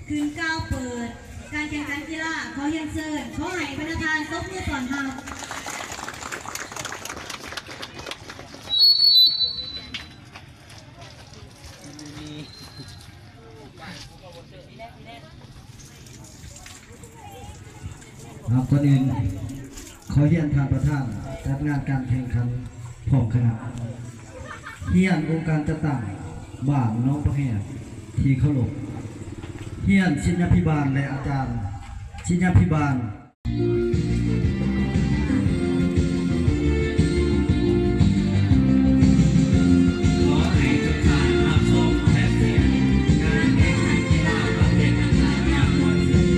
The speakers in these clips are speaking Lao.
ຂຶ້ນກ່າວເປີດການແຂ່ງຂັນກິລາ ຂໍຮຽນເຊີນ ຂໍໃຫ້ບັນດາທ່ານຕົບມືຕ້ອນຮັບ. ຄຣັບ ກ່ອນອື່ນ ຂໍຮຽນທ່ານປະທານຈັດງານການແຂ່ງຂັນພ້ອມຄະນະ, ຮຽນອົງການຈັດຕັ້ງບ້ານໜອງປາກແຮດທີ່ເຄົາລົບ, ຮຽນສິດຍາພິບານ ແລະ ອາຈານສິດຍາພິບານ. ຂໍໃຫ້ທຸກທ່ານຮັບຊົມແລະເຊີນງານແຂ່ງຂັນກິລາປະເພດຕ່າງໆຢ່າງມ່ວນຊື່ນ.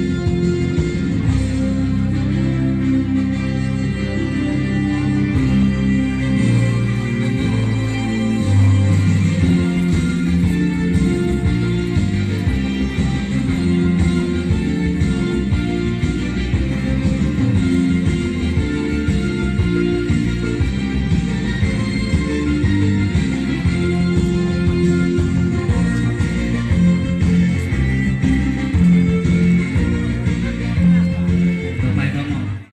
ຕໍ່ໄປກໍ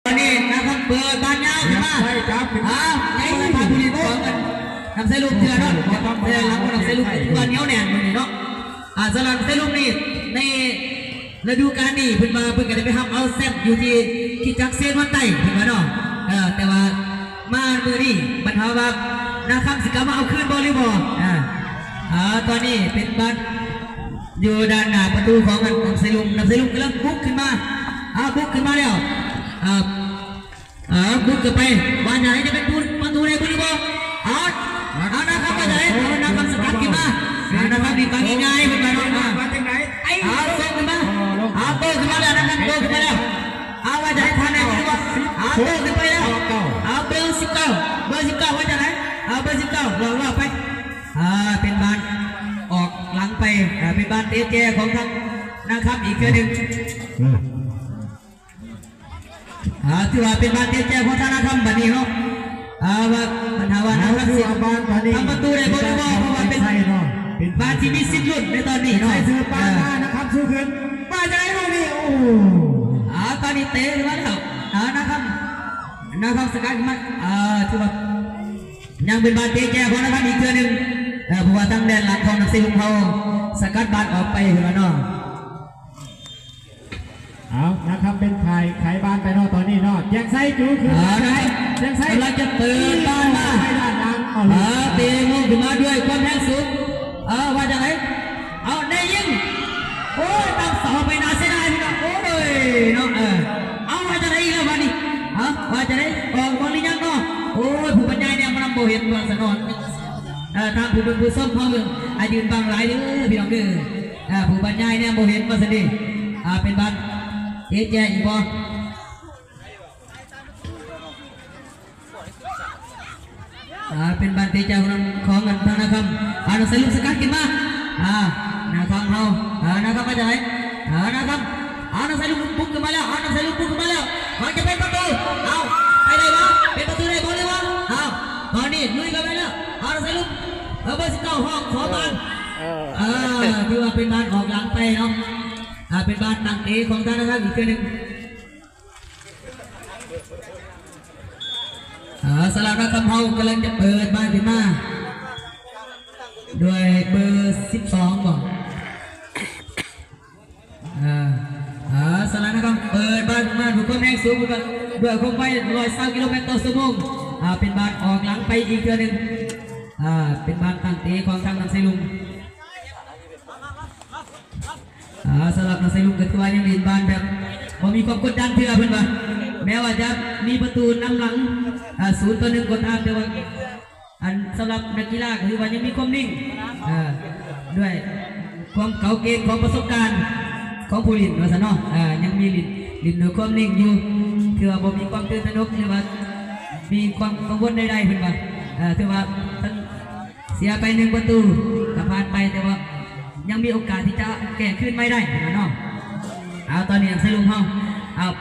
ອັນນີ້ນາຄຳເປີດບານຍາວຂຶ້ນມາ ໃຫ້ກັບ ອ່າ ໃຫ້ເປີດບານຜູ້ຫຼິ້ນຂອງນຳໄຊລຸມເທື່ອເນາະ ແຕ່ຫຼັງຂອງນຳໄຊລຸມຖືວ່າໜຽວແໜ້ນມື້ນີ້ເນາະ. ອ່າ ສຳລັບນຳໄຊລຸມນີ້ ໃນລະດູການນີ້ ເພິ່ນວ່າເພິ່ນກໍໄດ້ໄປຮັບເອົາແຊ້ມຢູ່ທີ່ຄຣິສຕະຈັກເຊນວັນໄຕ ເພິ່ນວ່າເນາະ. ເອີ ແຕ່ວ່າມາມື້ນີ້ບັນຫາວ່ານາຄຳຊິກັບມາເອົາຄືນບໍ່ຫຼືບໍ່. ອ່າ ອ່າ ຕອນນີ້ເປັນບານ ຢູ່ດ້ານໜ້າປະຕູຂອງອັນນຳໄຊລຸມ, ນຳໄຊລຸມກຳລັງບຸກຂຶ້ນມາ ອ່າ ບຸກຂຶ້ນມາແລ້ວ ອ່າ ອ່າ ບຸກເຂົ້າໄປ ວ່າຈະໃຫ້ຈະເປັນປະຕູໄດ້ບໍ່ຫຼືບໍ່ ອ່າ ອ່າ ນາຄຳວ່າຈະໃຫ້ ນາຄຳສະກັດຂຶ້ນມາ ອ່າ ນາຄຳນີ້ກໍງ່າຍໆເພິ່ນວ່າເນາະ ອ່າ ວ່າຈັ່ງໃດ ອ່າ ສົ່ງຂຶ້ນມາ ອ່າ ໂຕ້ຂຶ້ນມາແລ້ວ ນາຄຳໂຕ້ຂຶ້ນມາແລ້ວ ອ່າ ວ່າຈະໃຫ້ທາງໃດບໍ່ ອ່າ ໂຕ້ຂຶ້ນໄປແລ້ວ ອ່າ ເບີສິບເກົ້າ ເບີສິບເກົ້າວ່າຈັ່ງໃດ ອ່າ ເບີສິບເກົ້າ ວ່າ ວ່າໄປ ອ່າ ເປັນບານອອກຫຼັງໄປ ອ່າ ເປັນບານເຕະແຈຂອງທາງນາຄຳອີກເທື່ອໜຶ່ງ ເອີ ອ່າ ຖືວ່າເປັນບານເຕະແຈຂອງທາງນາຄຳບັດນີ້ເນາະ ອ່າ ວ່າບັນຫາວ່ານາຄຳຊິທຳປະຕູໄດ້ບໍ່ ຫຼືບໍ່ ເພາະວ່າເປັນບານທີ່ມີສິດລຸ້ນໃນຕອນນີ້ເນາະ ໃສ່ເສື້ອປ້າຍມານາຄຳສູ້ຂຶ້ນ ວ່າຈະໄດ້ລູກນີ້ ໂອ້ ອ່າ ຕອນນີ້ເຕະຂຶ້ນມາແລ້ວ ອ່າ ນາຄຳ ນາຄຳສະກັດຂຶ້ນມາ ອ່າ ຖືວ່າຍັງເປັນບານເຕະແຈຂອງນາຄຳອີກເທື່ອໜຶ່ງ ເອີ ເພາະວ່າທາງແດນຫຼັງຂອງນາຄຳເຮົາສະກັດບານອອກໄປພຸ້ນລະເນາະ. ເອົາ ນາຄຳເປັນຝ່າຍໄຂບານໄປເນາະ ຕອນນີ້ເນາະ ແຈງໄຊຈູຂຶ້ນ ເອົາ ໄດ້ ແຈງໄຊ ກຳລັງຈະເປີດບານມາ ໄປດ້ານຫຼັງ ເອົາ ເອີ ເຕະມຸ້ງຂຶ້ນມາດ້ວຍຄວາມແຮງສູງ ເອີ ວ່າຈັ່ງໃດ ເອົາ ໄດ້ຍິງ ໂອ້ຍ ຕຳເສົາໄປ ໜ້າເສຍດາຍພີ່ນ້ອງ ໂອ້ຍ ເນາະ ເອີ ເອົາ ວ່າຈັ່ງໃດອີກແລ້ວບາດນີ້ ເອົາ ວ່າຈັ່ງໃດ ອອກບອນຫຼືຍັງເນາະ ໂອ້ຍ ຜູ້ບັນຍາຍແນມມານຳບໍ່ເຫັນວ່າຊະເນາະ ເອີ ທາງຜູ້ເບິ່ງຜູ້ຊົມເຮົາ ອ່າ ຢືນບັງຫຼາຍເດີພີ່ນ້ອງເດີ ອ່າ ຜູ້ບັນຍາຍແນມບໍ່ເຫັນວ່າຊັ້ນເດ ອ່າ ເປັນບານເຕະແຈອີກບໍ່ ອ່າ ເປັນບານເຕະຈາກຂອງທາງນາຄຳ ອ່າ ນາຄຳສະກັດຂຶ້ນມາ ອ່າ ນາຄຳເຮົາ ອ່າ ນາຄຳມາຈາກໃສ ອ່າ ນາຄຳ ອ່າ ນາຄຳບຸກຂຶ້ນມາແລ້ວ ອ່າ ນາຄຳບຸກຂຶ້ນມາແລ້ວ ຫວັງຈະເປັນປະຕູ ເອົາ ໄປໄດ້ບໍ່ ເປັນປະຕູໄດ້ບໍ່ຫຼືບໍ່ ເອົາ ຕອນນີ້ລຸຍເຂົ້າໄປແລ້ວ ອ່າ ນາຄຳ ເອີ ເບີສິບເກົ້າ ຮ້ອງຂໍບານ ເອີ ເອີ ຖືວ່າເປັນບານອອກຫຼັງໄປເນາະ ອ່າ ເປັນບານຕັ້ງເຕະຂອງທາງນາຄຳອີກເທື່ອໜຶ່ງ ອ່າ ສຳລັບນາຄຳເຮົາກຳລັງຈະເປີດບານຂຶ້ນມາ ດ້ວຍເບີສິບສອງບໍ ອ່າ ອ່າ ສຳລັບນາຄຳເປີດບານຂຶ້ນມາດ້ວຍຄວາມແຮງສູງ ດ້ວຍຄວາມໄວ ຮ້ອຍຊາວກິໂລແມັດຕໍ່ຊົ່ວໂມງ ອ່າ ເປັນບານອອກຫຼັງໄປອີກເທື່ອໜຶ່ງ ອ່າ ເປັນບານຕັ້ງເຕະຂອງທາງນາຄຳໄຊລຸມ. ອ່າ ສຳລັບນາຄຳໄຊລຸມກໍຖືວ່າຍັງຫຼິ້ນບານແບບບໍ່ມີຄວາມກົດດັນເທື່ອເພິ່ນວ່າ ແມ້ວ່າຈະມີປະຕູນຳຫຼັງ ອ່າ ສູນຕໍ່ໜຶ່ງກໍຕາມ ແຕ່ວ່າ ອັນ ສຳລັບນັກກິລາກໍຖືວ່າຍັງມີຄວາມນິ່ງ ເອີ ດ້ວຍຄວາມເກົ່າເກນຂອງປະສົບການຂອງຜູ້ຫຼິ້ນວ່າຊັ້ນເນາະ ເອີ ຍັງມີຫຼິ້ນ ຫຼິ້ນດ້ວຍຄວາມນິ່ງຢູ່ ຖືວ່າບໍ່ມີຄວາມຕື່ນຕະໜົກ ຫຼືວ່າມີຄວາມກັງວົນໃດໆເພິ່ນວ່າ ເອີ ຖືວ່າທັງ ເສຍໄປໜຶ່ງປະຕູກໍຜ່ານໄປ ແຕ່ວ່າຍັງມີໂອກາດທີ່ຈະແກ້ຄືນໃໝ່ໄດ້ເນາະ. ເອົາ ຕອນນີ້ນາຄຳໄຊລຸມເຮົາ ເອົາ